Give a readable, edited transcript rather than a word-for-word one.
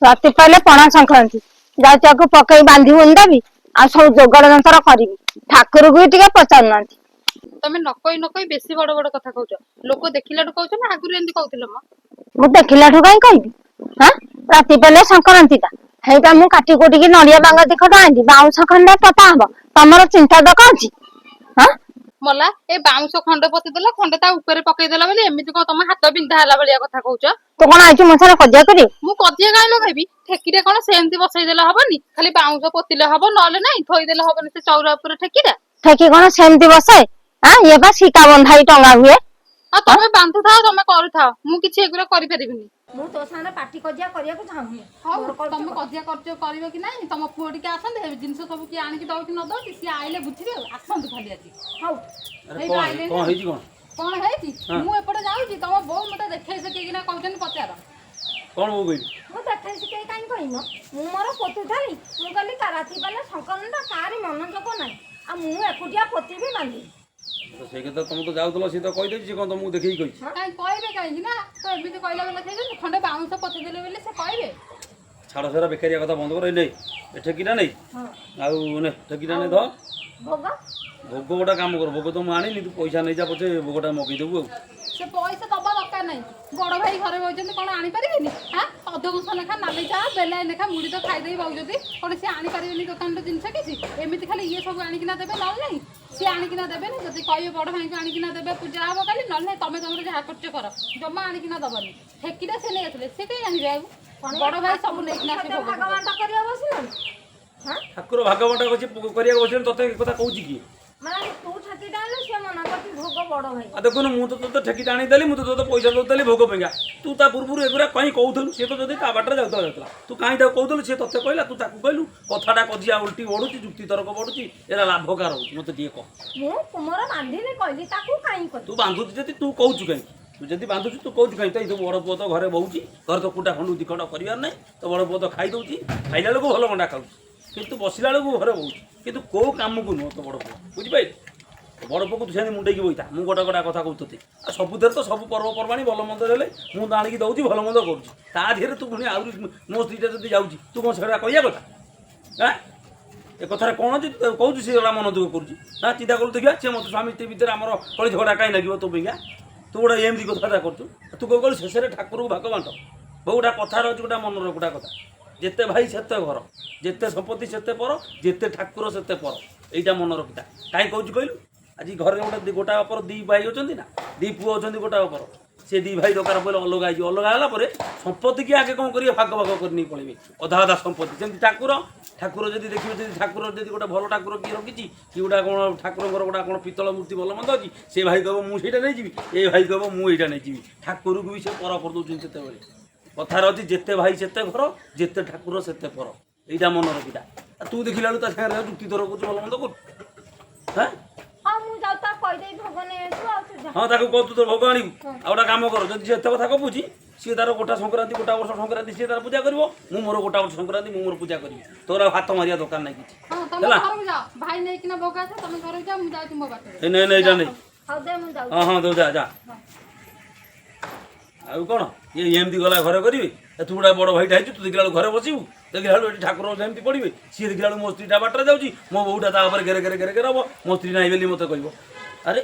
ରାତି ପାଇଲେ ପଣା ସଂକ୍ରାନ୍ତି ଯାଉଛି, ଆକୁ ପକେଇ ବାନ୍ଧି ବୁନ୍ଧାବି ଆଉ ସବୁ ଯୋଗାଡ଼ ଯନ୍ତ୍ର କରିବି। ଠାକୁରକୁ ବି ଟିକେ ପଚାରୁନାହାନ୍ତି। ତମେ ନ କହି ନ କହି ବେଶୀ ବଡ ବଡ କଥା କହୁଛ। ଲୋକ ଦେଖିଲାଠୁ କହୁଛ ନା ଆଗରୁ ଏମିତି କହୁଥିଲ ମ? ମୁଁ ଦେଖିଲାଠୁ କାହିଁ କହିବି? ହଁ, ରାତି ପାଇଲେ ସଂକ୍ରାନ୍ତି ଟା ହେଇଟା ମୁଁ କାଟି କୁଟିକି ନଡିଆ ବାଙ୍ଗ ଦି ଖଣ୍ଡ ଆଣିଲି, ବାଉଁଶ ଖଣ୍ଡେ ପତା ହବ। ତମର ଚିନ୍ତା ତ କଣ ଅଛି? ହଁ। ମଲା, ଏ ବାଉଁଶ ଖଣ୍ଡ ପୋତିଦେଲ, ଖଣ୍ଡେ ତା ଉପରେ ପକେଇଦେଲ ବୋଲି ଏମିତି କଣ ତମ ହାତ ବିନ୍ଧା ହେଲା ଭଳିଆ କଥା କହୁଛ? ତୁ କଣ ଆଇଛୁ ମୋ ସାଙ୍ଗରେ କଜିଆ କରି? ମୁଁ କଜିଆ କାଇଁ ଲଗେଇବି? ଠେକିରେ କଣ ସେମିତି ବସେଇଦେଲେ ହବନି? ଖାଲି ବାଉଁଶ ପୋତିଲେ ହବ, ନହେଲେ ନାଇଁ ଥୋଇଦେଲେ ହବନି ସେ ଚଉରା ଉପରେ ଠେକିଟା? ଠେକି କଣ ସେମିତି ବସେ? ହଁ, ଇଏ ବା ଶିକା ବନ୍ଧା ହେଇ ଟଙ୍ଗା ହୁଏ। ଆଉ ତମେ ବାନ୍ଧୁଥାଅ, ତମେ କରୁଥାଅ, ମୁଁ କିଛି ଏଗୁରା କରିପାରିବିନି। ମୁଁ ତୋ ସାଙ୍ଗରେ ପାଟି କଜିଆ କରିବାକୁ ଚାହୁଁନି। ହଉ, ତମେ କଜିଆ କରୁଛ କରିବ କି ନାଇଁ, ତମ ପୁଅ ଟିକେ ଆସନ୍ତୁ। ଏ ଜିନିଷ ସବୁ କିଏ ଆଣିକି ଦଉଛି ନ ଦଉଛି, ସିଏ ଆଇଲେ ବୁଝିବେ। ଆଉ ଆସନ୍ତୁ ଖାଲି ଆଜି। ହଉ। ଆରେ, ଏଇ କଣ ଆଇଲେଣି। କଣ ହେଇଛି କଣ? କଣ ହେଇଛି? ମୁଁ ଏପଟେ ଯାଉଛି, ତମ ବୋଉ ମତେ ଦେଖେଇ ଶିଖେଇକିନା କହୁଛନ୍ତି, ପଚାର। କଣ ବୋଉ କହିବି? ମୁଁ ଦେଖେଇ ଶିଖେଇ କାହିଁ କହିମ? ମୁଁ ମୋର ପୋତୁଥାଲି। ମୁଁ କହିଲି ରାତି ପାଇଲେ ସଂକ୍ରାନ୍ତିଟା, କାହାରି ମନୋଯୋଗ ନାହିଁ, ଆଉ ମୁଁ ଏକୁଟିଆ ପୋତିବି ବାନ୍ଧିବି। ତ ସେଇ କଥା ତମେ ତ ଯାଉଥିଲ, ସିଏ ତ କହିଦେଇଛି। ସିଏ କଣ ତମକୁ ଦେଖେଇକି କହିଛି? କାଇଁ କହିବେ କାହିଁକି ନା? ତ ଏମିତି କହିଲା ବେଲେ ଖାଇଛନ୍ତି, ଖଣ୍ଡେ ବାଉଁଶ ପୋତିଦେଲେ ବୋଲି ସେ କହିବେ? ଛାଡ଼, ସେରା ବେକାରିଆ କଥା ବନ୍ଦ କର। ଏଇ ନେଇ, ଏ ଠେକିଟା ନେଇ, ଆଉ ନେ, ଠେକିଟା ନେ ଧ। ଭୋଗ? ଭୋଗ ଗୋଟେ କାମ କର, ଭୋଗ ତ ମୁଁ ଆଣିନି, ତୁ ପଇସା ନେଇଯା ପଛେ, ଭୋଗଟା ମଗେଇଦେବୁ ଆଉ। ସେ ପଇସା ଦବା ଦରକାର ନାହିଁ। ବଡ ଭାଇ ଘରେ ବଉଛନ୍ତି, କଣ ଆଣିପାରିବେନି? ହାଁ, ଅଧ କଂସା ଲେଖା ନାଲି ଚା, ବେଲାଏ ଲେଖା ମୁଢି ତ ଖାଇଦେଇ ବଉଛନ୍ତି। କଣ ସିଏ ଆଣିପାରିବେନି ଦୋକାନରୁ ଜିନିଷ କିଛି? ଏମିତି ଖାଲି ଇଏ ସବୁ ଆଣିକିନା ଦେବେ, ନହେଲେ ନାହିଁ ସିଏ ଆଣିକିନା ଦେବେନି। ଯଦି କହିବେ ବଡ ଭାଇଙ୍କୁ ଆଣିକିନା ଦେବେ, ପୂଜା ହବ କାଲି, ନହେଲେ ନାହିଁ ତମେ ତମର ଯାହା କରୁଛ କର, ଜମା ଆଣିକିନା ଦବନି। ଠେକିଟା ସେ ନେଇ ଆସିଲେ, ସେ କାଇଁ ଆଣିବେ? ଆଉ ବଡ ଭାଇ ସବୁ ନେଇକିନା ଆସିବେ ଭୋଗ। ଭାଗ ବାଣ୍ଟ କରିବା ବସିଲଣି? ହଁ। ଠାକୁର ଭାଗ ବଣ୍ଟା କରିଛି କରିବାକୁ ବସିଲେଣି, ତତେ ଏ କଥା କହୁଛି କିଏ? ମାନେ ତୁ ଠେକିଟା ଆଣିଲୁ, ସିଏ ମନା କରୁଛି ଭୋଗ ବଡ ଭାଇ। ଆଉ ଦେଖୁନୁ, ମୁଁ ତ ତୋତେ ଠେକିଟା ଆଣିଦେଲି, ମୁଁ ତ ତୋତେ ପଇସା ଦଉଥିଲି ଭୋଗ ପାଇଁକା। ତୁ ତା ପୂର୍ବରୁ ଏଗୁରା କାହିଁ କହୁଥିଲୁ? ସିଏ ତ ଯଦି ତା ବାଟରେ ଯାଉଥିଲା ଯାଉଥିଲା, ତୁ କାହିଁ ତାକୁ କହୁଥିଲୁ? ସିଏ ତତେ କହିଲା, ତୁ ତାକୁ କହିଲୁ, କଥାଟା କଜିଆ ଉଲ୍ଟି ବଢୁଛି, ଯୁକ୍ତି ତର୍କ ବଢୁଛି। ଏରା ଲାଭ କାର ହଉଛି, ମତେ ଟିକେ କହ। ମୁଁ ମୋର ବାନ୍ଧିଲି, କହିଲି, ତାକୁ କାହିଁ କହିଲି? ତୁ ବାନ୍ଧୁଛୁ ଯଦି ତୁ କହୁଛୁ କାହିଁକି? ତୁ ଯଦି ବାନ୍ଧୁଛୁ, ତୁ କହୁଛୁ କାହିଁକି? ତ ଏଇ ତୋ ବଡ଼ ପୁଅ ତ ଘରେ ବଉଛି, ଘରେ ତ କୁଟା ଖଣ୍ଡୁ ଦି ଖଣ୍ଡ କରିବାର ନାହିଁ। ତୋ ବଡ଼ ପୁଅ ତ ଖାଇ ଦଉଛି, ଖାଇଲା ବେଳକୁ ଭଲ ଗଣ୍ଡା ଖାଉଛି, କିନ୍ତୁ ବସିଲା ବେଳକୁ ଘରେ ବଉଛି, କିନ୍ତୁ କୋଉ କାମକୁ ନୁହଁ ତୋ ବଡ଼ ପୁଅ, ବୁଝିପାରିଲୁ? ତୋ ବଡ଼ ପୁଅକୁ ତୁ ସେମିତି ମୁଣ୍ଡେଇକି ବଇଥା। ମୁଁ ଗୋଟା ଗୋଟା କଥା କହୁଛି ତୋତେ। ଆଉ ସବୁଥିରେ ତ ସବୁ ପର୍ବପର୍ବାଣି ଭଲ ମନ୍ଦ ହେଲେ ମୁଁ ତ ଆଣିକି ଦଉଛି, ଭଲ ମନ୍ଦ କରୁଛି, ତା ଦେହରେ ତୁ ପୁଣି ଆହୁରି ମୋ ସ୍ତ୍ରୀଟା ଯଦି ଯାଉଛି, ତୁ କ'ଣ ସେଟା କହିବା କଥା? ଆଁ, ଏ କଥାରେ କ'ଣ ଅଛି? ତୁ ତାକୁ କହୁଛୁ, ସେ ଗଲା ମନ ଦୁଃଖ କରୁଛି ନା? ଚିନ୍ତା କରୁ ଦେଖିବା, ସେ ମୋତେ ସ୍ୱାମୀ ସ୍ତ୍ରୀ ଭିତରେ ଆମର କଳି ଝଗଡ଼ା କାହିଁ ଲାଗିବ ତୋ ପାଇଁକା? ତୁ ଗୋଟେ ଏମିତି କଥାଟା କରୁଛୁ। ତୁ କ'ଣ କଲୁ? ଶେଷରେ ଠାକୁରକୁ ଭାଗ ବାଣ୍ଟ। ବୋଉ, ଗୋଟା କଥାରେ ଅଛି, ଗୋଟା ମନର ଗୋଟା କଥା, ଯେତେ ଭାଇ ସେତେ ଘର, ଯେତେ ସମ୍ପତ୍ତି ସେତେ ପର, ଯେତେ ଠାକୁର ସେତେ ପର। ଏଇଟା ମନେ ରଖିଥା। କାହିଁ କହୁଛୁ କହିଲୁ? ଆଜି ଘରେ ଗୋଟେ ଗୋଟା ବାପର ଦି ଭାଇ ଅଛନ୍ତି ନା ଦି ପୁଅ ଅଛନ୍ତି ଗୋଟା ବାପର, ସେ ଦି ଭାଇ ଦରକାର ପଡ଼ିଲେ ଅଲଗା ହେଇଯିବ। ଅଲଗା ହେଲା ପରେ ସମ୍ପତ୍ତିକି ଆଗେ କ'ଣ କରିବେ? ଭାଗ ଭାଗ କରି ନେଇ ପଳେଇବେ ଅଧା ଅଧା ସମ୍ପତ୍ତି। ଯେମିତି ଠାକୁର, ଠାକୁର ଯଦି ଦେଖିବେ, ଯଦି ଠାକୁର ଯଦି ଗୋଟେ ଭଲ ଠାକୁର କିଏ ରଖିଛି କି ଗୋଟା କ'ଣ ଠାକୁରଙ୍କର ଗୋଟା କ'ଣ ପିତ୍ତଳ ମୂର୍ତ୍ତି ଭଲ ମନ୍ଦ ଅଛି, ସେ ଭାଇ କହିବ ମୁଁ ସେଇଟା ନେଇଯିବି, ଏ ଭାଇ କହିବ ମୁଁ ଏଇଟା ନେଇଯିବି। ଠାକୁରକୁ ବି ସେ ପର କରିଦେଉଛନ୍ତି ସେତେବେଳେ। କଥାରେ ଅଛି, ଯେତେ ଭାଇ ସେତେ ଘର, ଯେତେ ଠାକୁର ସେତେ ପର। ଏଇଟା ମନେ ରଖିଥା। ଆଉ ତୁ ଦେଖିଲା ବେଳକୁ ତା ସାଙ୍ଗରେ ଯୁକ୍ତି ତର୍କ କରୁଛୁ, ଭଲ ମନ୍ଦ କରୁଛୁ। ହାଁ। ହଁ, ମୁଁ ଯାଉ ତାକୁ କହିଦେଇ ଭୋଗ ନେଇ ଆସିବୁ, ଆଉ ତୁ ଯା। ହଁ, ତାକୁ କହ ତୁ ତୋର ଭୋଗ ଆଣିବୁ। ଆଉ ଗୋଟେ କାମ କର, ଯଦି ସେ ଏତେ କଥା ଗପୁଛି, ସିଏ ତାର ଗୋଟା ସଂକ୍ରାନ୍ତି, ଗୋଟା ବର୍ଷ ସଂକ୍ରାନ୍ତି ସିଏ ତାର ପୂଜା କରିବ, ମୁଁ ମୋର ଗୋଟା ବର୍ଷ ସଂକ୍ରାନ୍ତି ମୁଁ ମୋର ପୂଜା କରିବି। ତୋର ଆଉ ହାତ ମାରିବା ଦରକାର ନାହିଁ କିଛି। ହଁ, ତମେ ହେଲା। ଘରକୁ ଯାଅ, ଭାଇ ନେଇକିନା ଭୋଗ ଆସ। ତମେ ଘରକୁ ଯାଅ, ମୁଁ ଯାଉଛି ମୋ ବାଟରେ। ଏ ନେ ନେ, ଏଇଟା ନେଇ। ହଉ ଦେ, ମୁଁ ଯାଉଛି। ହଁ ହଁ, ଦଉ, ଯା ଯା। ଆଉ କ'ଣ ଇଏ ଏମିତି ଗଲା ଘରେ କରିବି? ଏ ତୁ ଗୋଟେ ବଡ଼ ଭାଇଟା ହେଇଛୁ, ତୁ ଦେଖିଲା ବେଳକୁ ଘରେ ବସିବୁ, ଦେଖିଲା ବେଳକୁ ଏଠି ଠାକୁର ସେମିତି ପଡ଼ିବେ। ସିଏ ଦେଖିଲା ବେଳକୁ ମୋ ସ୍ତ୍ରୀଟା ବାଟରେ ଯାଉଛି, ମୋ ବୋଉଟା ତା ଉପରେ ଘେରେ ଘେରେ ଘେରେ ଘେରେ ହବ, ମୋ ସ୍ତ୍ରୀ ନାହିଁ ବୋଲି ମୋତେ କହିବ। ଆରେ।